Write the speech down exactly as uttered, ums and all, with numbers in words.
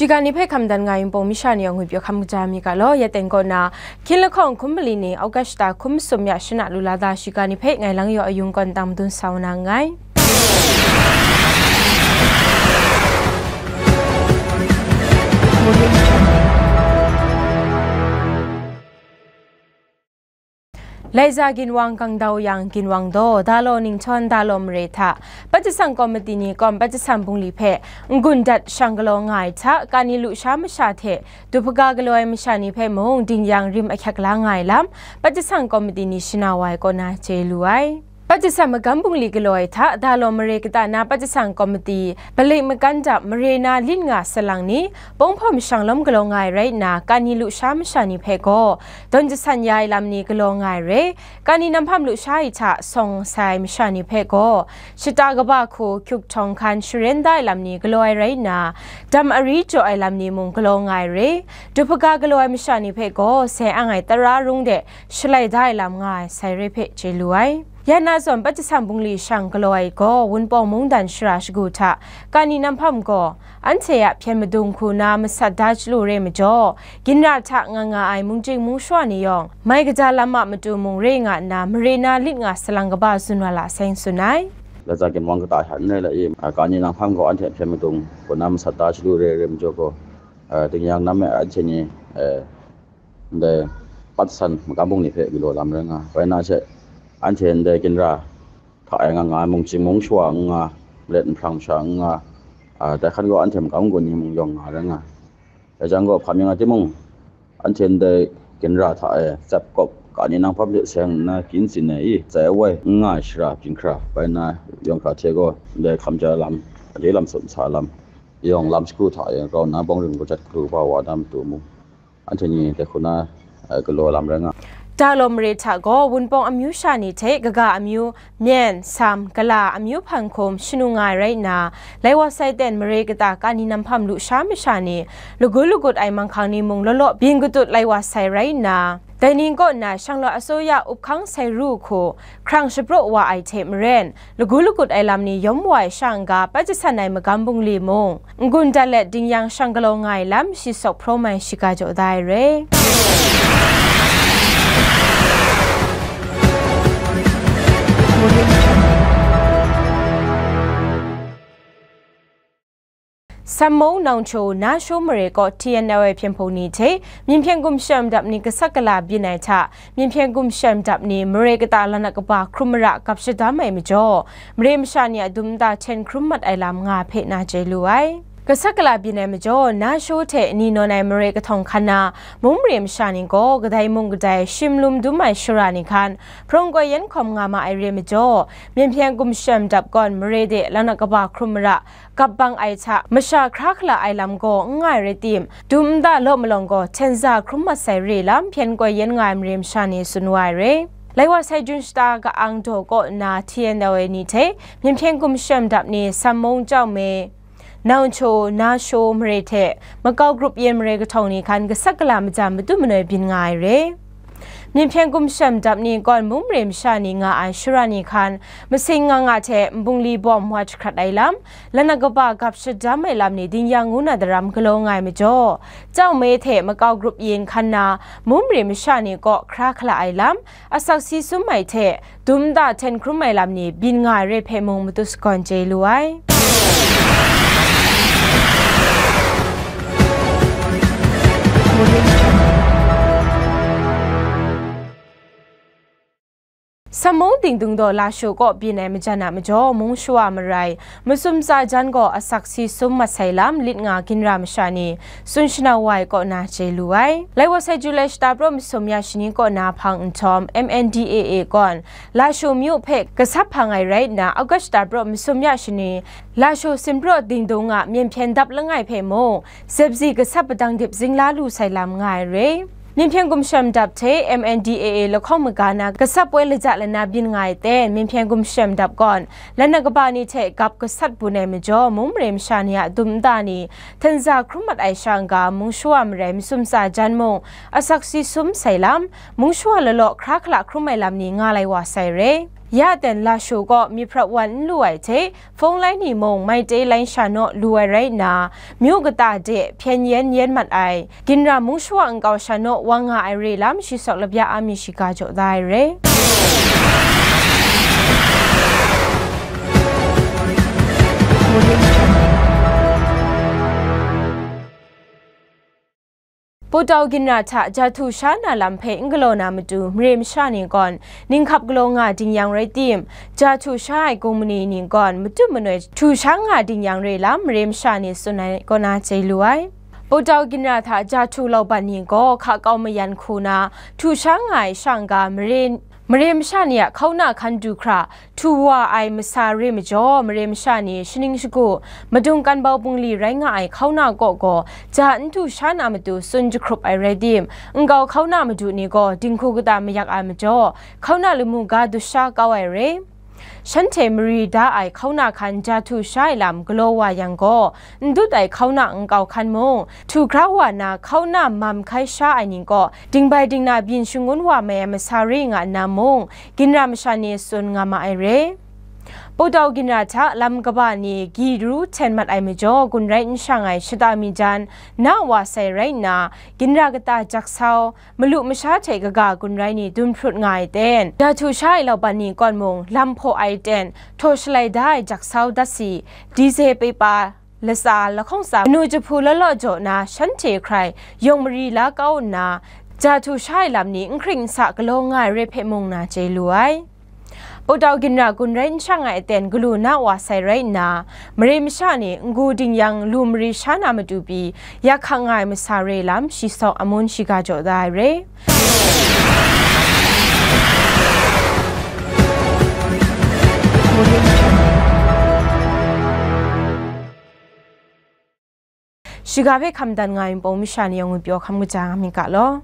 Shiga ni hpe hkam dan nga ai Wunpawng masha ni yawng ngwipyaw hkam kaja mi ga law, ya ten kaw na, hkyin lahkawng hkum mali ni, August shata hkum masum ya shana lu la da shiga ni hpe ngai lang yaw ayung kawn tang madun sa wa na nngai. Laiza ginwang kangdau yang ginwang daw, dalaw ninghtawng dalaw mare hta, Patjasang Komiti ni kawn Patjasang bungli hpe n-gun dat shang galaw nga ai hta, kani lusha masha hte du hpaga galaw ai masha ni hpe mung ding yang rim ahkyak la nga ai lam, Patjasang Komiti ni shana wa ai kaw na chye lu ai. Patjasang magam bungli galaw ai hta, dalaw mare kata na Patjasang Komiti, Palik Makandap mare na lit nga salang ni, Ponghpaw mashang lawm galaw nga ai rai nna, kani lusha masha ni hpe gaw, dawn jasan ya ai lam ni galaw nga ai re, kani namhpam lusha ai hta sawng sai masha ni hpe gaw, shata kaba hku hkyuk htawng hkan sharen da ai lam ni galaw ai rai nna, dam ari jaw ai lam ni mung galaw nga ai re, du hpaga galaw ai masha ni hpe gaw, sai ang ai tara rung de shalai da ai lam nga ai sai re hpe chye lu ai. Ya na zawn, Patjasang bungli shang galaw ai gaw, Wunpawng mungdan shara shagu hta, kani namhpam gaw, anhte a hpyen madung hku na masat da chyalu re majaw, ginra hta nga nga ai mungchying mungshawa ni yawng, mai kaja lam a matu mung re nga nna, mare na lit nga salang kaba zun wa la sai n tsun ai. Laiza ginwang kata hta n rai la i, a, kani nanghpang gaw anhte hpyen madung hku na masat da chyalu re re majaw gaw, a, ding yang nam e anhte ni, e, ndai Patjasang magam bungli hpe galaw lam rai nga, rai na she, anhte ndai ginra hta e nga nga ai mungchying mungshawa n nga, malet nhprang masha n nga, a, dai hkan gaw anhte magam gun ni mung yawng nga rai nga. Dai jang gaw, hpa mi nga timung, anhte ndai ginra hta e tsep kawp, kani nanghpam hte seng nna kyin tsin ai i, tsai awai n nga ai shara byin hkra bai nna, yawng hkra hte gaw, ndai hkam ja lam, a de lam sut sa lam, yawng lam shagu hta e grau nna bawng ring kau jat hkru kaba wa na matu mung, anhte ni dai hku na, eh, galaw lam rai nga. Dalaw mare hta gaw, Wunpawng amyu sha ni hte kaga amyu, Myen, Sam, Kala, amyu hpang hkum shanu nga ai rai nna, lai wa sai ten mare kata kani namhpam lusha masha ni, lagu lagut ai manghkang ni mung law law byin katut lai wa sai rai nna, dai ning kaw nna shanglaw asuya up hkang sai ru hku hkrang shapraw wa ai hte maren, lagu lagut ai lam ni yawm wa ai sha n-ga, Patjasang ai magam bungli mung, n-gun dat let ding yang shang galaw nga ai lam shi sawk hprawm ai shiga jaw da ai re. Sammung, Naungcho, Nasho mare kaw T N L A hpyen hpung ni hte Myen Hpyen Gumshem Dap ni gasat gala byin ai hta, Myen Hpyen Gumshem Dap ni mare kata lanak kaba hkrum mara gap shadam ai majaw, mare masha ni a dum nta hten hkrum mat ai lam nga hpe na chye lu ai. Gasat gala byin ai majaw, Nasho hte ni nawn ai mare kahtawng hkan na, mung mare masha ni gaw kadai mung kadai shim lum dum ai shara ni hkan, hprawng koi yan hkawm nga ma ai re majaw, Myen Hpyen Gumshem Dap gawn mare de lanak kaba hkrum mara gap bang ai hta, masha hkra hkala ai lam gaw n nga ai rai tim, dum nta law malawng gaw hten za hkrum mat sai re lam hpyen koi yan nga ai mare masha ni tsun wa ai re. Lai wa sai Jun shata ka-ang daw kaw nna T N L A ni hte Myen Hpyen Gumshem Dap ni Sammung, Chau Me, Naungcho, Nasho mare hte Makau Grup Yin mare kahtawng ni hkan gasat gala majan matu manoi byin nga ai re. Myen Hpyen Gumshem Dap ni gawn mung mare masha ni nga ai shara ni hkan, masing nga nga hte nbungli bawm wa jahkrat ai lam, lanak kaba gap shadam ai lam ni ding yang ngu na daram galaw nga ai majaw, Chau Me hte Makau Grup Yin hkan na, mung mare masha ni kaw hkra hkala ai lam, asak si sum ai hte, dum nta hten hkrum ai lam ni byin nga ai re hpe mung matu sagawn chye lu ai. Sammung Dingdung daw Lashu kaw byin ai majan a majaw, mung shawa marai, masum tsa jan gaw asak si sum mat sai lam lit nga ginra masha ni tsun shanau wa ai kaw na chye lu ai. Lai wa sai Julai shata praw masum ya shani kaw na hpang nhtawm, M N D A A gawn Lashu myu hpe gasap hpang ai rai nna, August shata praw masum ya shani, Lashu Simpraw Dingdung a Myen Hpyen Dap langai hpe mung, zepzi gasap padang dip zingla lu sai lam nga ai re. Myen Hpyen Gumshem Dap hte M N D A A lahkawng maga na gasap poi laja lana byin nga ai ten, Myen Hpyen Gumshem Dap gawn lanak kaba ni hte gap gasat bun ai majaw, mung mare masha ni a dum nta ni hten za hkrum mat ai sha n-ga, mung shawa marai masum tsa jan mung, asak si sum sai lam, mung shawa law law hkra hkala hkrum ai lam ni nga lai wa sai re. Ya ten lashu kaw myit hprap wan n lu ai hte, hpawng lai ni mung maite lai sha naw lu ai rai nna, myu kata de hpyen yen yen mat ai, ginra mung shawa nkau sha naw wa nga ai re lam shi sawk labya a mi shiga jaw da ai re. Putau ginra hta ja htu sha na lam hpe n galaw na matu mare masha ni gawn ninghkap galaw nga ding yang rai tim, ja htu sha ai gungmani ni gawn matut manoi htu sha nga ding yang re lam mare masha ni tsun ai kaw na chye lu ai. Putau ginra hta ja htu lauban ni gaw hka kau mayan hku na htu sha nga ai shang ga mare, mare masha ni a hkauna hkan du hkra htu wa ai masa re majaw, mare masha ni shaning shagu, madung kan bau bungli rai nga ai hkauna kaw gaw, ja n htu sha na matu tsun jahkrup ai rai tim, nkau hkauna madu ni gaw dinghku kata mayak ai majaw, hkauna lamu ga dut sha kau ai re. Shanhte mari da ai hkauna hkan ja htu sha ai lam galaw wa yang gaw, n dut ai hkauna nkau hkan mung, htu hkra wa na hkauna mam hkai sha ai ni gaw, dingbai dingna byin shangun wa mai ai masa re nga nna mung, ginra masha ni tsun nga ma ai re. Putau ginra hta lam kaba ni gyi ru hten mat ai majaw, gun rai n shang ai shata mi jan na wa sai rai nna, ginra kata jak sau, malu masha hte kaga gun rai ni dun hprut nga ai ten, ja htu sha ai lauban ni kawn mung, lam hpaw ai ten, htaw shalai da ai jak sau dat si, dize pepa, latsa, lahkawng tsa, manu jahpu law law jaw na shanhte hkrai yawng mari la kau nna, ja htu sha ai lam ni n hkring n sa galaw nga ai re hpe mung na chye lu ai. Putau ginra gun rai n shang ai aten galu na wa sai rai nna, mare masha ni n-gu ding yang lu mari sha na matu pyi, yak hkang nga ai masa re lam shi sawk amun shiga jaw da ai re. Shiga hpe hkam dan nga ai npawng masha ni yawng ngwi pyaw hkam kaja nga myit ga law.